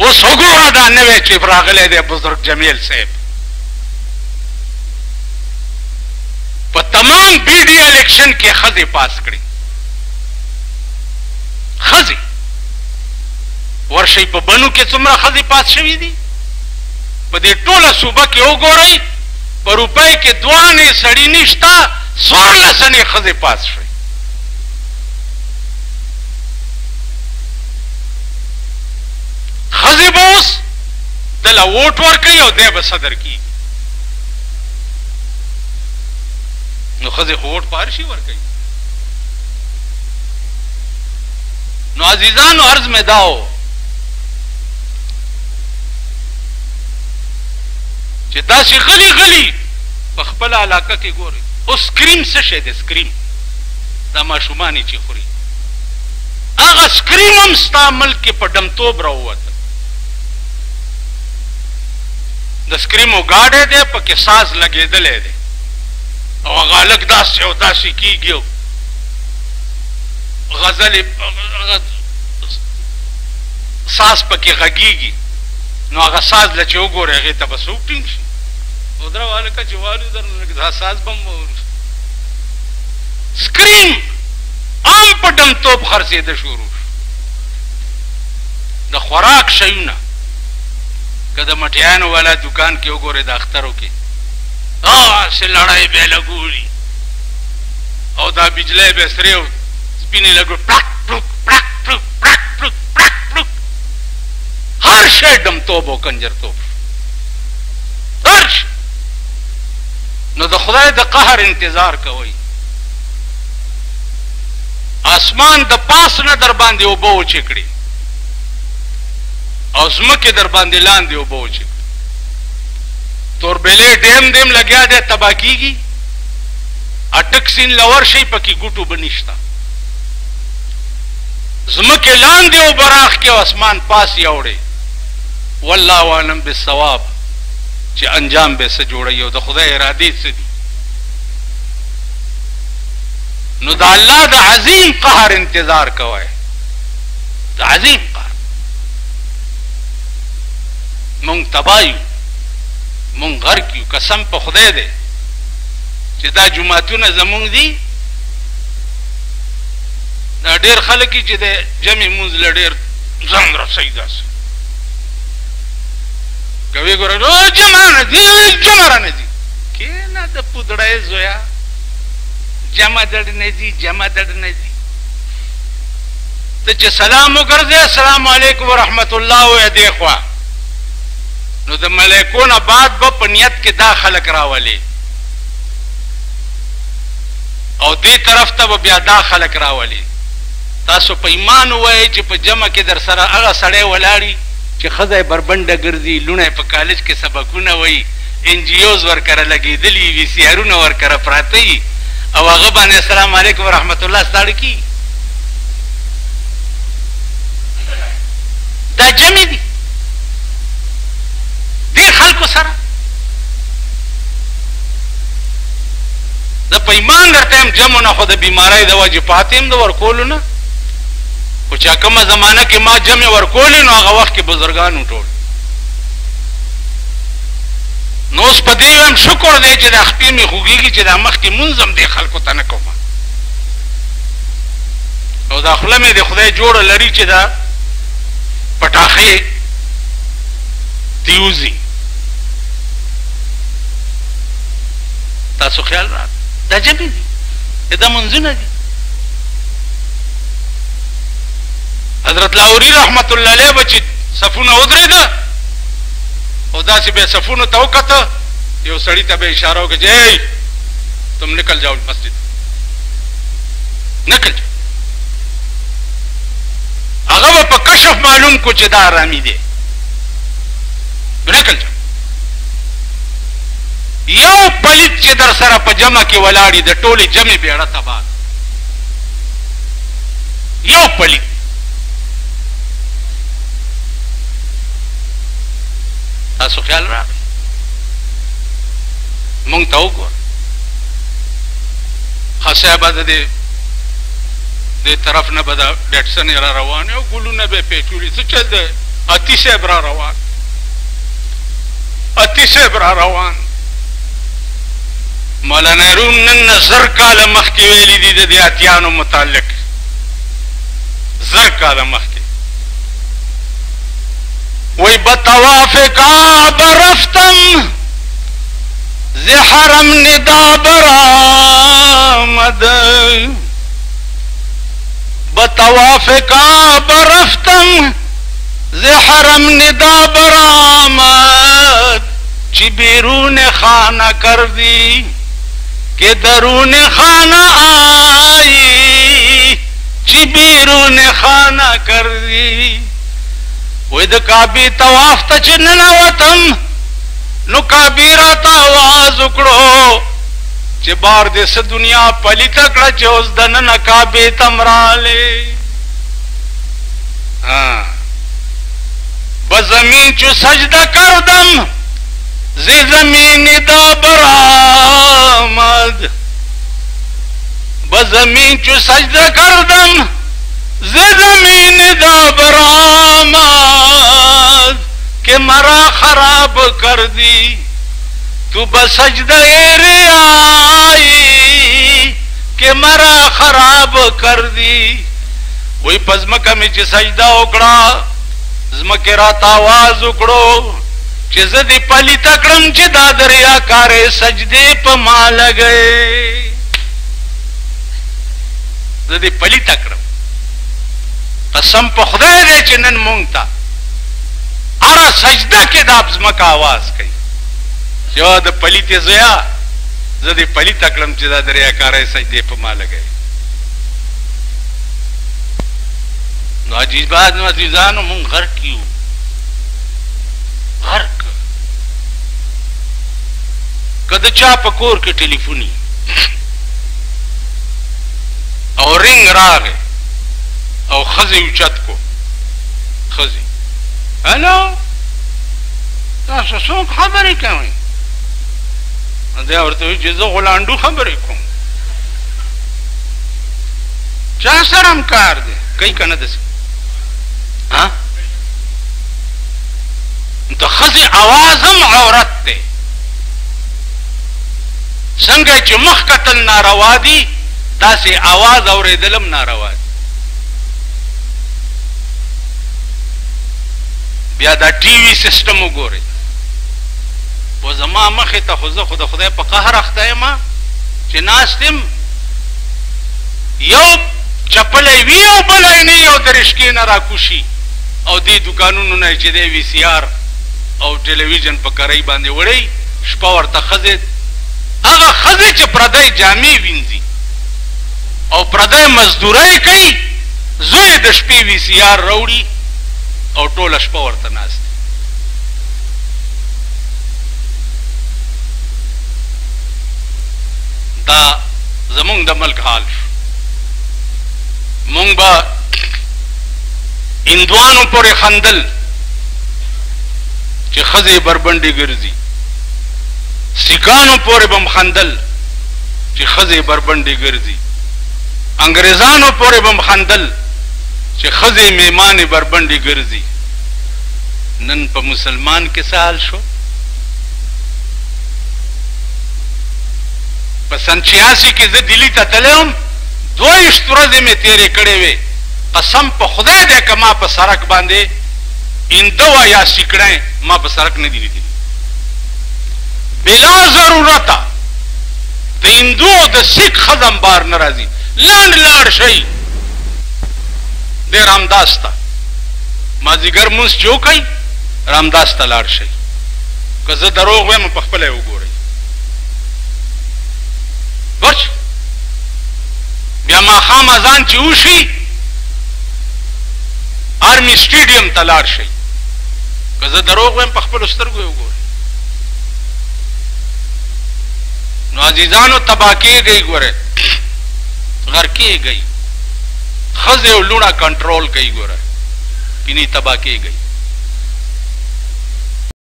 اوس وګوره دا نوی چې راغلی دی بزرګ جمیل صاحب، په تمام بي ډي الیکشن کې ښځې پاس کړې. ښځې ورشئ په بنو کې څومره ښځې پاس شوي دي، په دې ټوله صوبه کې وګورئ، په روپۍ کې 2 سړي نشته، 14 ښځې پاس شوې. ښځې به اوس دله ووټ ورکوي او دی به صدر کېږي. نو ښځې خو ووټ په هر شي ورکوي. نو عزیزانو عرض مې دا و چې داسې غلي غلي په خپله علاقه کې ګورئ. اوس سکریم څه شی دی؟ سکریم دا ماشومان یې چې خوري، هغه سکریم هم ستا ملک کې په ډمتوب راووته. د سکریمو ګاډی دی، پکې ساز لګېدلی دی او هغه هلک داسې او داسې کېږي او غزلې ساز پکې غږېږي. نو هغه ساز له چې وګورې هغې ته به څوک ټینګ شي؟ ودره هلکه چې والو درنه لږ دا ساز به هم واورو. سکریم عام په ډمتوب خرڅېده شروع شو. د خوراک شیونه که د مټیانو والا دکان کې وګورې د اخترو کې هسې لړۍ به یې لګولي او دا بجلی به یې سرې او سپینې لګولي، پړک پړک پړک پړک پړک پړک پړک پړک، هر شی ډمتوب او کنجرتوب شو، هر شی. نو د خدای د قهر انتظار کوئ. آسمان د پاس نه در باندې اوبه وچې کړې او ځمکې در باندې لاندې اوبه وچې کړې. توربېلې ډیم دیم لګیا دی تباه کېږي، اټک سیند له ورشئ پکې ګوټ اوبه نشته. ځمکې لاندې اوبه راښکې او اسمان پاس یې اوړې. والله اعلم بالصواب چې انجام به څه جوړوي او د خدای ارادې څه دي. نو د الله د عظیم قهر انتظار کوئ، د عظیم قهر. مونږ تباه یو، مونږ غرق یو. قسم په خدای دی چې دا جوماتونه زمونږ دي. دا ډېر خلک چې د جمع مونځ له ډېر ځان رسوي، داسې کوي، ګوره جمع نه ځي، جمع رانه ځي. کښېنه د پودړی زویه، جمع دړ نه ځي، جمع دړ نه ځي. ته چې سلام وګرځې، السلام علیکم ورحمت الله ووایه دې خوا، نو د ملایکو نه بعد به په نیت کې دا خلک راولي او دې طرف ته به بیا دا خلک راولي. تاسو په ایمان ووایئ چې په جمع کې در سره هغه سړی ولاړي چې ښځه یې بربنډه ګرځي، لوڼه یې په کالج کې سبقونه وایي، این جي اوز ورکره لګېدلي، وي سي آرونه ورکره پراته وي او هغه باندې السلام علیکم ورحمت الله ستاړه کېږي. دا جمع دي دې خلکو سره. زه په ایمان درته یم، جمع نه خو د بیمارۍ د وجې پاتې یم د ورکولو نه، خو چې کومه زمانه کې ما جمع ورکولې نو هغه وخت کې بزرګانو ټول. نو اوس په دې وایم شکر دی چې دا خپې مې خوږېږي چې دا مخکې مونځ هم دې خلکو ته نه کوم، او دا خوله مې د خدای جوړه لري چې دا پټاخې تیوزي. تاسو خیال راغی دا جمع دي، دا منځونه دي. حضرت لاهوري رحمت الله علیه به چې صفونه ودرېده او داسې به صفونو ته وکته، یو سړي ته به اشاره وکړه چې ای تم نکل جاؤ مسجد، نکل جاؤ. هغه به په کشف معلوم کو چې دا آرامي دی، نکل جاؤ. یو پلیت چې در سره په جمع کې ولاړي د ټولې جمع بیړه تباه، یو پلیت. تاسو خیال راغی مونږ ته وګوره. ښه صاحبه د دې طرف نه به د ډټسنې را روانې او ګلونه به یې پیچولي. څه چل دی؟ اتی صاحب را روان، اتی صاحب را روان. مولانا روم نن نه 1000 کاله مخکې ویلي دي د دې اتیانو متعلق، 1000 کاله مخکې وی بطواف کعبه رفتم ز حرم ندا برآمد، بطواف کعبه رفتم ز حرم ندا برآمد، چی بیرون خانه کردی که درون خانه آئی، چی بیرون خانه کردی. وی د کعبې طواف ته چې ننوتم نو کعبې راته اواز وکړو چې بار دې څه دنیا پلیته کړه چې اوس دننه کعبې ته هم راغلې. به زمین چو سجده کردم ز زمین دا برآمد، به زمین چو سجده کردم ز زمین دا برآمد، که مرا خراب کردی تو بسجده ریائی، که مرا خراب کردی. وی په ځمکه مې چې سجده وکړه ځمکې راته اواز وکړو چې زه دې پلیته کړم چې دا د ریاکارې سجدې په ما لګی، زه دې پلیته کړم. قسم په خدای دی چې نن مونږ ته هره سجده کې دا ځمکه اواز کوي چې او د پلیتې زویه زه دې پلیته کړم چې دا د ریاکارۍ سجدې په ما لګوي. نو عجیبانو عزیزانو مونږ غرق یو، غرق. که د چا په کور کې ټلیفوني او رینګ راغی او ښځې اوچت کو، ښځې هلو تاسو څوک خبرې کوئ؟ دی ورته وایي چې زه غولانډو خبرې کوم، چا سره هم کار دی؟ کوي که نه داسې؟ د ښځې اواز هم عورت دی. څنګه چې مخ کتل ناروا دي داسې اواز اورېدل هم ناروا دي. بیا دا ټي وي سیستم وګورئ، و زما مخې ته خو زه خو د خدای په قهر اخته یم چې ناست یم، یو چپلی وي او بله یې نه یو د رشکې نه راکوشي او دې دوکانونو نه چې دی وي سي آر او ټلویزیون په کرۍ باندې وړی، شپه ورته ښځې، هغه ښځې چې پردی جامې وینځي او پردی مزدورۍ کوي، زوی د شپې وي سي آر راوړي او ټوله شپه ورته ناست. دا زمونږ د ملک حال شو. مونږ به هندوانو پورې خندل چې ښځې بربنډې ګرځي، سیکانو پورې به هم خندل چې ښځې بربنډې ګرځي، انګریزانو پورې به هم خندل چې ښځې میمانې بربنډې ګرځي. نن په مسلمان کې څه حال شو؟ په سن 86 کې زه دلی ته تللی وم، 22 ورځې مې تېرې کړې وې. قسم په خدای دی که ما په سړک باندې هندوه وه یا سیکړی ما په سړک نه دي لیدلي. بلا ضرورته د هندو او د سیک ښځه هم بار نه راځي. لنډ لاړ شئ دی رامداس ته، مازدیګر مونځ چې وکړئ رامداس ته لاړ شئ. که زه دروغ وایم په خپله یې وګورئ. ورش بیا ماښام اذان چې وشي آرمي سټیډیم ته لاړ شئ. که زه دروغ وایم په خپلو سترګو یې وګورئ. نو عزیزانو تباه کېږئ، ګورئ غرقېږئ، ښځې او لوڼه کنټرول کوي، ګوره کینې تباه کېږئ.